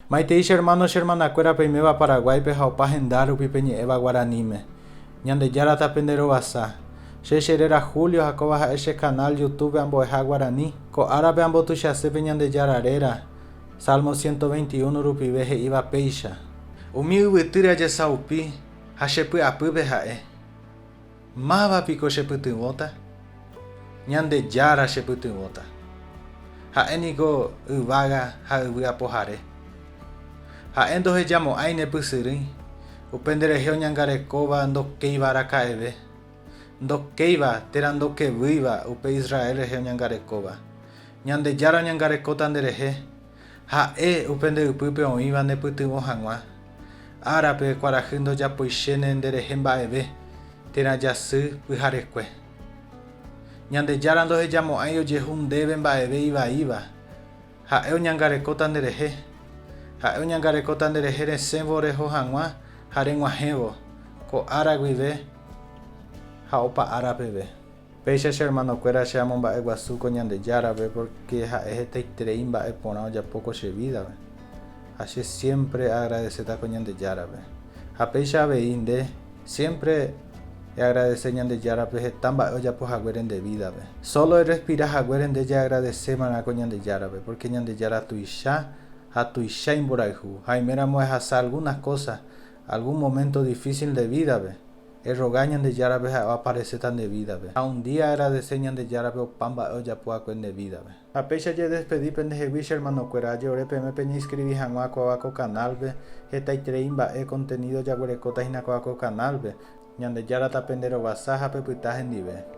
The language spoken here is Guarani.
Maitei che hermano, che hermanakuéra peiméva Paraguáipe ha opa henda rupi peñe'ẽva guaraníme. Ñandejára tapenderovasa. Che cheréra Julio ha kóva ha'e che canal YouTube ambo'eha guarani. Ko árape ambotuichase pe Ñandejára réra, Salmo 121 rupive he'íva péicha. Umi yvytýre ajesaupi ha che py'apýpe ha'e. Máva piko chepytyvõta? Ñandejára chepytyvõta. Ha'e niko yvága ha yvy apohare. Ha'e ndohejamo'ãi ne pysyrỹi, upe nderehe oñangarekóva ndokéiva araka'eve, ndokéiva térã ndokevýiva upe Israel rehe oñangarekóva. Ñandejára oñangarekóta nderehe, Ha'e upe nde ypýpe oĩva nepytyvõ hag̃ua. Árape kuarahy ndojapoichéne nderehe mba'eve, térã jasy pyharekue. Ñandejára ndohejamo'ãi ojehu ndéve mba'eve ivaíva, Ha'e oñangarekóta nderehe. Ha'e oñangarekóta nderehe resẽvo reho hag̃ua ha reg̃uahẽvo, ko ára guive ha opa ára peve. Péicha che ermanokuéra che amomba'eguasu ko Ñandejárape pórke ha'e hetaiterei mba'e porã ojapo ko che vídape. Ha che siémpre aagradeséta ko Ñandejárape. Ha péicha avei nde, siémpre eagradese Ñandejárape heta mba'e ojapo haguére nde vídape. Sólo errespira haguére nde jaagradesémarã ko Ñandejárape, pórke Ñandejára tuicha ha tuicha imborayhu. Ha oiméramo ehasa algúnas kósa, algún moménto difísil nde vídape, Erroga Ñandejárape ha'e oapareséta nde vídape. Ha un día eagradese Ñandejárape opa mba'e ojapo va'ekue nde vídape. Ha péicha ajedespedi pendehegui che hermanokuéra, ajerure peẽme peñeinscribi hag̃ua kóva ko canal-pe, hetaiterei mba'e contenido jaguerekóta hína kóva ko canal-pe. Ñandejára tapenderovasa ha pepyta hendive.